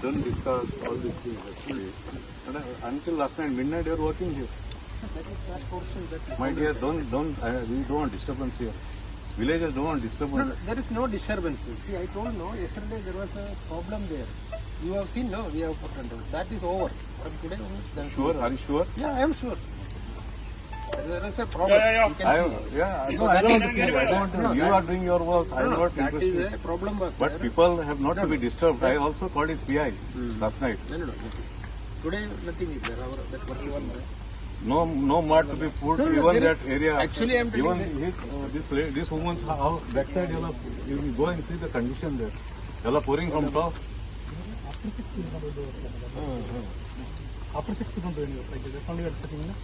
Don't discuss all these things actually. And until last night midnight you are working here. That portion that My dear, don't we don't want disturbance here. Villagers don't want disturbance. No, there is no disturbance. See, I told no, yesterday there was a problem there. You have seen, no, we have put control. That is over. From today onwards, there is Sure, are you sure? Yeah, I am sure. There is a problem. Yeah, yeah, You can see. Yeah, So no, I that don't want is- to see. I don't want to. No, You that- are doing your work. I am No, not that is interested. a problem was But there. people have not to be disturbed. I also called his PI last night. No, no, no. Nothing. Today nothing is there. Our that work one. No, no mud to be put. No, no, even there that is- area. Actually, I am telling even his this woman's house backside. You know, you go and see the condition there. You are pouring from top. After 6 you don't do any work like this. Only you are discussing, na?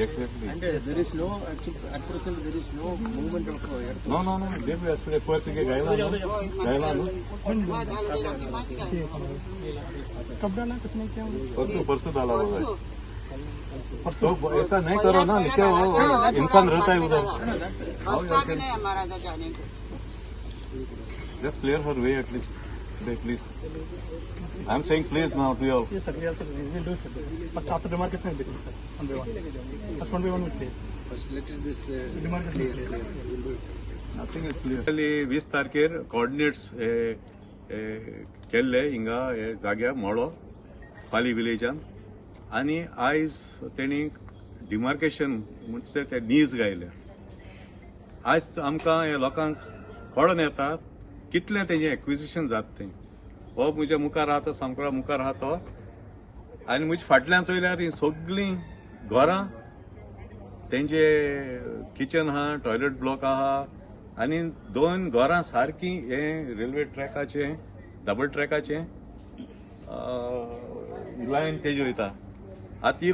Exactly. And there is no actually at present there is no movement of earth. No, no, no. They were yesterday poor thing गायला no गायला no कब डाला कुछ नहीं किया हमने। परसों परसों डाला हुआ है। तो ऐसा नहीं करो ना, नीचे वो इंसान रहता है उधर। रास्ता भी नहीं हमारा इधर जाने को। Just clear her way at least. Today, please. I am saying please now to you all. Yes, sir. We also we will do, sir. But after demarcation, will be sir. One by one. First one by one will clear. First let it this Demarcation clear, clear. Clear. We'll do it. Nothing is clear. 20 तारखेर coordinates केल्ले हिंगा हे जाग्यार मळो पाली विलेजान आनी आयज तेणी demarcation म्हणजे ते नीज गायले. आयज आमकां हे लोकांक कळोन येता कितलें तेजें एक्विजिशन जाता तें. हो म्हज्या मुखार आहा तो सामको मुखार आहा तो आनी म्हज्या फाटल्यान चोयल्यार हीं सगळीं घरां तेंचे किचन आहा, टॉयलेट ब्लॉक आहा आनी दोन घरां सारकीं हे रेल्वे ट्रॅकाचे डबल ट्रॅकाचे लायन तेजी वयता. आतां ही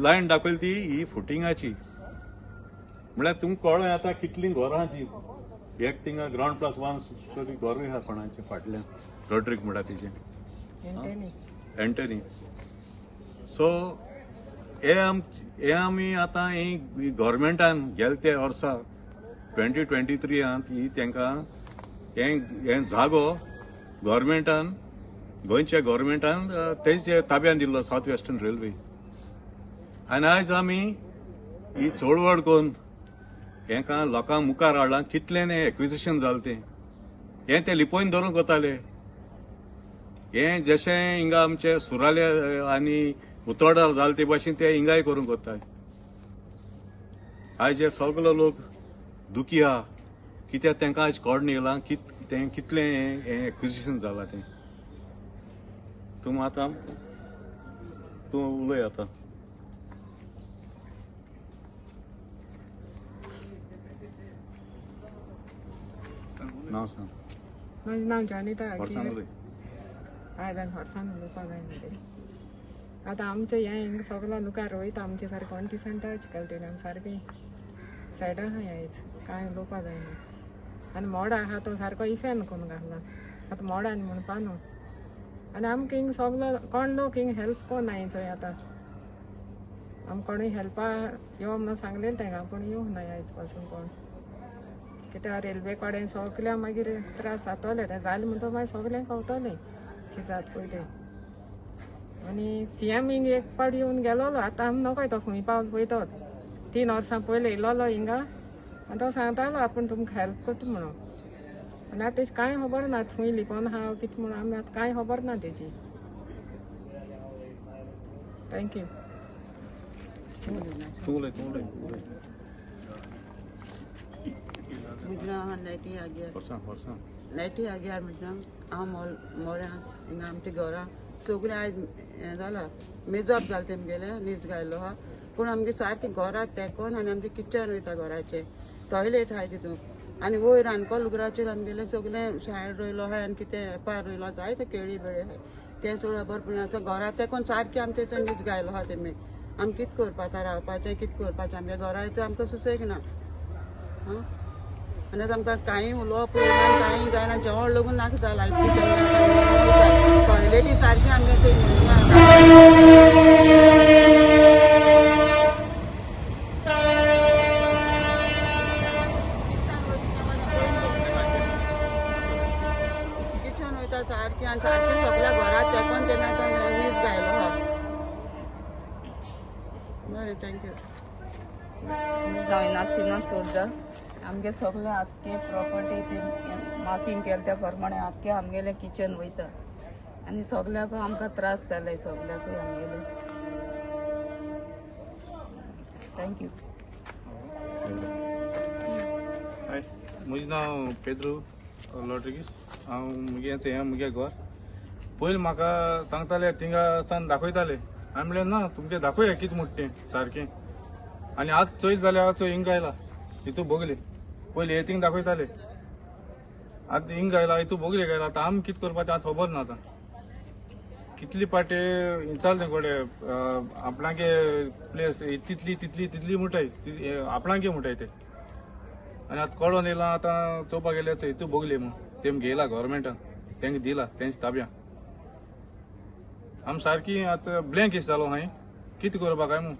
लायन दाखयली ती ही फुटिंगाची म्हळ्यार तुमकां कळ्ळें आतां कितलीं घरां ती. एक थिंगा ग्रावंड प्लस 1 स्टोरी घरूय आहा कोणाचें फाटल्यान रॉड्रीक म्हणटा तेजें एंटनी. सो हे हे आमी आतां ही गव्हर्मेंटान गेले ते वर्सा 2023 ही तांकां हे जागो गव्हर्मेंटान गोंयच्या गव्हर्मेंटान तेजे ताब्यान दिल्लो सावथ वेस्टर्न रेल्वे. आनी आयज आमी ही चळवळ करून हेका लोकांक मुखार हाडलां कितलें हें एक्विजिशन जालें तें. हें ते लिपोवन धरूंक वताले. हें जशें हिंगा आमचे सुराले आनी उतोडा जालें ते भाशेन ते हिंगाय करूंक वताय. आयज हे सगलो लोक दुखी आहा कित्याक तांकां आयज कळून येयलां तें कितलें हें एक्विजिशन जालां तें. तूं आतां तूं उलय आतां. नांव सांग. म्हजें नांव जानिता. वर्सान उलय. आयज आनी वर्सान उलोवपाक जाय मरे. आतां आमचें हें हिंगा सगलो लुकार वयता आमचें सारकें कोण दिसान टच केलें तेणी आमी सारकें सायडा आहा आयज कांय उलोवपा जायना. आनी मोडा आहा तो सारको इफेन करून घातला आतां मोडान म्हणपा न्हू. आनी आमकां हिंगा सगलो कोण लोक हिंगा हेल्प कोनाय चोय आतां आमकां कोणूय हेल्पा यो म्हणून सांगलें तांकां पूण येवंक नाय आयज पासून कोण. कित्याक रेल्वे कडेन सगळ्या मागीर त्रास जातले तें जालें म्हणटकच मागीर सगळें कळटलें कितें जाता पळय तें. आनी सी एम हिंगा एक पावट येवन गेलोलो आतां आमी नकोय तो खंय पावल पळय तो 3 वर्सां पयलीं येयलोलो हिंगा आनी तो सांगतालो आपूण तुमकां हेल्प करता म्हणून. आनी आतां तेजी कांय खबर ना खंय लिपोवन आहा कितें म्हणून आमी आतां कांय खबर ना तेजी. Thank you. तूं उलय तूं उलय. म्हजें नांव लायटी आग्यार. वर्सान वर्सान लायटी आग्यार म्हजें नांव. हांव मोऱ्या हिंगा आमच्या घरां सगळें आयज हें जालां मेजप जालें तेमगेलें नीज घायलो आहा. पूण आमगे सारकें घराक तेंकोन आनी आमचें किचन वयता घराचें टॉयलेट आहाय तितून आनी वयर रानको लुगराचेर आमगेलें सगळें सायड रोयलो आहाय आनी कितें एपार रोयलो जायते केळी बेळी आहाय तें सोड खबर. पूण आतां घरा तेंकोन सारकें आमचें थंय नीज घायलो आहा तेमी. आमी कितें करपाचें रावपाचें कितें करपाचें आमच्या घराचें आमकां सुसेग ना. आं आनी आतां आमकां कांय उलोवप जायना कांय जायना जेवण लगून नाका जालां. टॉयलेटी सारकी आमगे थंय. किचन वयता सारकें आनी सारकें सगळ्या घराक. बरें, thank you. हांव नासिना सोदा. आमगे सगळें आख्खे प्रॉपर्टी मार्किंग केले त्या प्रमाणे आख्खे आमगेलें किचन वयता आनी सगळ्याकूय आमकां त्रास जाले, सगळ्याकूय आमगेले. Thank you. हाय, म्हजें नांव पेद्रू लॉड्रिगीस. हांव मुगे हें मुगे घर. पयलीं म्हाका सांगताले, थिंगा सान दाखयताले. हांवें म्हणलें ना, तुमचें दाखोवया कितें म्हणटा तें सारकें. आनी आज चोयत जाल्यार चोय हिंगा आयला, हितू भोगले. पयलीं हे थिंग दाखयताले, आतां हिंगा आयला, हितू भोगले गेला. आतां आमी कितें करपा तें आतां खबर ना. आतां कितली पाटे चलते कोडे आपणागे प्लेस तितली तितली तितली म्हणटाय, आपणागे म्हणटाय ते. आनी आतां कळोन येयलां, आतां चोवपाक गेल्यार चोय हितू भोगले म्हूण तेम घेयला गव्हर्मेंटान, तेंका दिला तेंच्या ताब्यां. आमी सारकी आतां ब्लँक एश जालो हांवें, कितें करपाक काय म्हूण.